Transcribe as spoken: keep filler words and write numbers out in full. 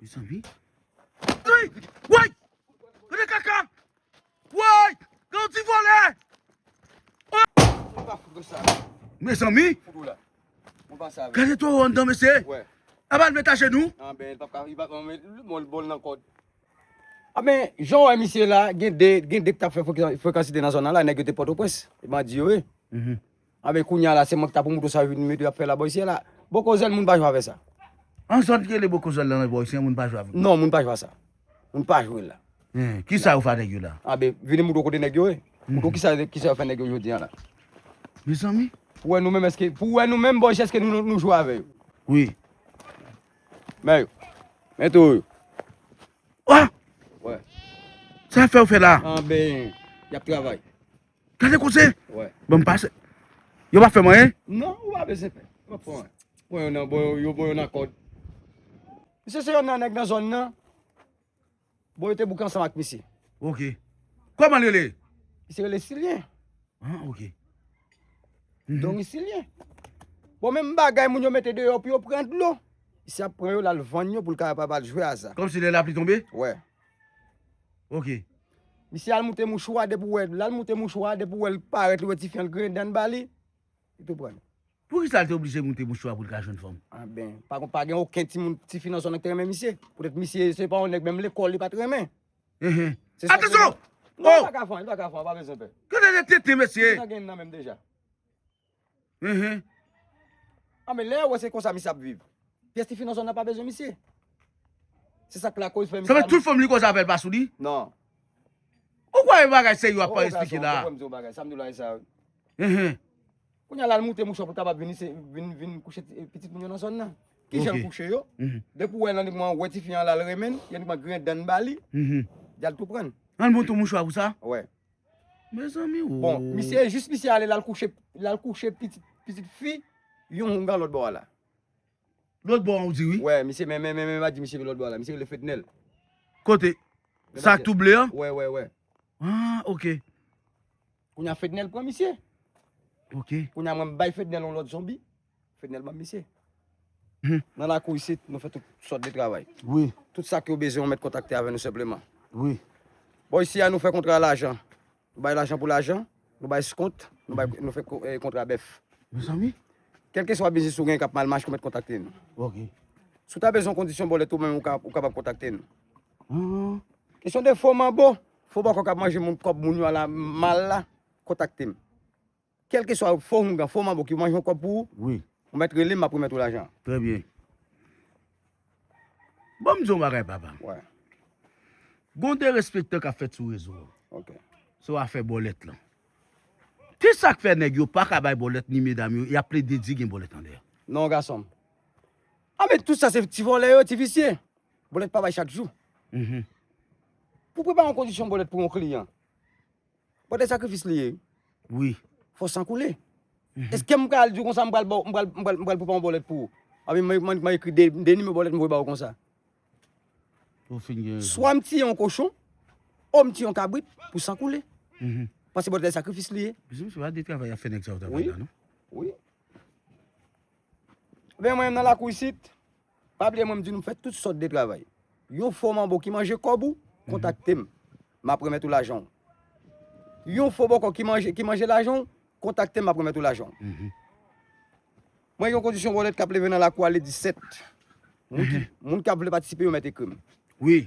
Mezanmi. Woy! Woy! Gade kaka! Woy! Gade yon ti vòlè! Mwen pa fout wè sa. Mezanmi! Fout ou la. Mwen pa sa avè. Gade toro anndan, mesye. Wè. Apa l met ajenou? Anben, l p ap ka, li p ap, mwen, mwen, bòl nan kòd. Anben, jan w wè misye la, gen de, gen de k t ap fè freka-, frekansite nan zòn nan la, nèg yo te Pòtoprens. E bandi yo ye. Mhm. Anben, kounye a la, se mwen ki ta pou moutre sa yo vin mete y ap fè la bò isi a la. Bokozèl, moun pa jwe avè sa. An zòn ki rele Bokozèl la nan bò isi a, moun pa jwe avè l. Non, moun pa jwe sa. Moun pa jwe la. Hen, kisa yo fè a nèg yo la? Anben, vini moutre w kote nèg yo ye. Moutre w kisa, kisa yo fè nèg yo jodi a la. Mezanmi. Pou wè nou menm, èske, pou wè nou menm, bò isi, èske nou, nou, nou jwe avè yo? Wi. Men yo. Men tou yo. Ah! Wè. Sa fè w fè la? Anben, y ap travay. Gade koze. Wè. Bon, m pase. Yo pa fè m anyen? Non, ou pa bezwen pè. Yo pa fè w anyen. Bon, yo nan, bon, yo, bon, yo nan kòd. Misye se yonn nan nèg nan zòn nan. Bon, yo te bouke ansanm ak misye. Ok. Kòman l rele? Misye rele Silyen. Ah, ok. Mhm. Don Isilyen. Bon, menm bagay moun yo mete deyò pou yo pran dlo. Misye ap pran yo, l al vann yo pou l kapab al jwe aza. Kòmsi lè lapli tonbe? Wè. Ok. Misye al moute mouchwa, depi w wè, l al moute mouchwa, depi w wè l parèt, li wè tifi an, l griyen dan l ba li, li tou pran l. Poukisa l te oblije moute mouchwa pou l ka jwenn fanm? Anben, pa, pa gen okenn timoun, tifi nan zòn nan ki te renmen misye. Poutèt misye, se pa yon nèg menm lekòl li pa t renmen. Ehe. Se sa ki... Atansyon! Non, oh! Li pa ka fè, li pa ka fè, pa bezwen pè. Gade de tete, mesye! Li nan gen nan menm deja. Ehe. Anben, lè yo wè se konsa misye ap viv. Pyès tifi nan zòn nan pa bezwen misye. Se sa k lakoz fè misye... Sa vle tout fanm li koze avè l pa sou li? Non. Ou kwè bagay serye w ap esplike la? Ou kwè m di w bagay, sa m di w la, e sa. Ehe. Kounye a la, l moute mouchwa pou l kapab vin, vin, vin kouche ti, pitit moun yo nan zòn nan. Kijan l kouche yo? Mhm. Depi w wè nan moman, w wè tifi an la, l renmen l, y a moman griyen dan l ba li, mhm, y al tou pran l. Al moute mouchwa pou sa? Wè. Mezanmi, oh. Bon, misye, jis misye ale, l al kouche, l al kouche pitit, pitit fi yon houngan lòt bò a la. Lòt bò an ou di wi? Wè, misye, men, men, men, men, m a di misye lòt bò a la. Misye rele Fednel. Kote? Sa tou ble an? Wè, wè, wè. Ah, ok. Kounye a Fednel pran misye. Ok. Kounye a mwen m bay Fednel yon lòt zonbi. Fednel ban m misye. Mhm. Nan lakou isit, nou fè tout sòt de travay. Wi. Tout sa ke w bezwen, w mèt kontakte avè nou senpleman. Wi. Bò isi a, nou fè kontra lajan. Nou bay lajan pou lajan, nou bay eskont, nou bay, mhm, nou fè ko-, eh, kontra bèf. Mezanmi. Kèlkeswa biznis ou gen k ap mal mache, ou mèt kontakte nou. Ok. Si w ta bezwen kondisyon bòlèt ou menm, ou ka, ou kapab kontakte nou. Ah. Kesyon de fo manbo, fo bòkò k ap manje moun, kòb moun yo a la mal la, kontakte m. Kèlkeswa fo houngan, fo manbo ki manje yon kòb pou ou, wi, ou mèt rele m, m ap remèt ou lajan. Trè byen. Bon, m di yon bagay, papa. Wè. Gon derespektan k ap fèt sou rezo a. Ok. Sou afè bòlèt lan. Kisa k fè nèg yo pa ka bay bòlèt ni medam yo, y ap plede di gen bòlèt anndan? Non, gason m. A, men tout sa se ti vòlè yo, ti visye. Bòlèt pa bay chak jou. Mhm. Pou prepare yon kondisyon bòlèt pou yon kliyan, bòlèt sakrifis li ye. Wi. Fò san koule. Mhm. Èske m pral di w konsa, m pral ba w, m pral, m pral, m pral prepare yon bòlèt pou ou? Anben, mwen, mwen, mwen ekri de, de nimewo bòlèt m voye ba w konsa. Ou fin gen rezon. Swa m tiye yon kochon, ou m tiye yon kabrit pou san koule. Mhm. Paske bòlèt la sakrifis li ye. Mesye, se pa de travay y ap fè nèg sa yo travay la, non? Wi. Ebyen, mwen menm nan lakou isit, pa bliye mwen m di nou fè tout sòt de travay. Yon fo manbo ki manje kòb ou, mhm, kontakte m. M ap remèt ou lajan w. Yon fo bòkò ki manje, ki manje lajan w, kontakte m, m ap remèt ou lajan w. Mhm. Mwen gen yon kondisyon bòlèt k ap leve nan lakou a le disèt. Moun ki, mhm, moun k ap vle patisipe yo mèt ekri m. Wi.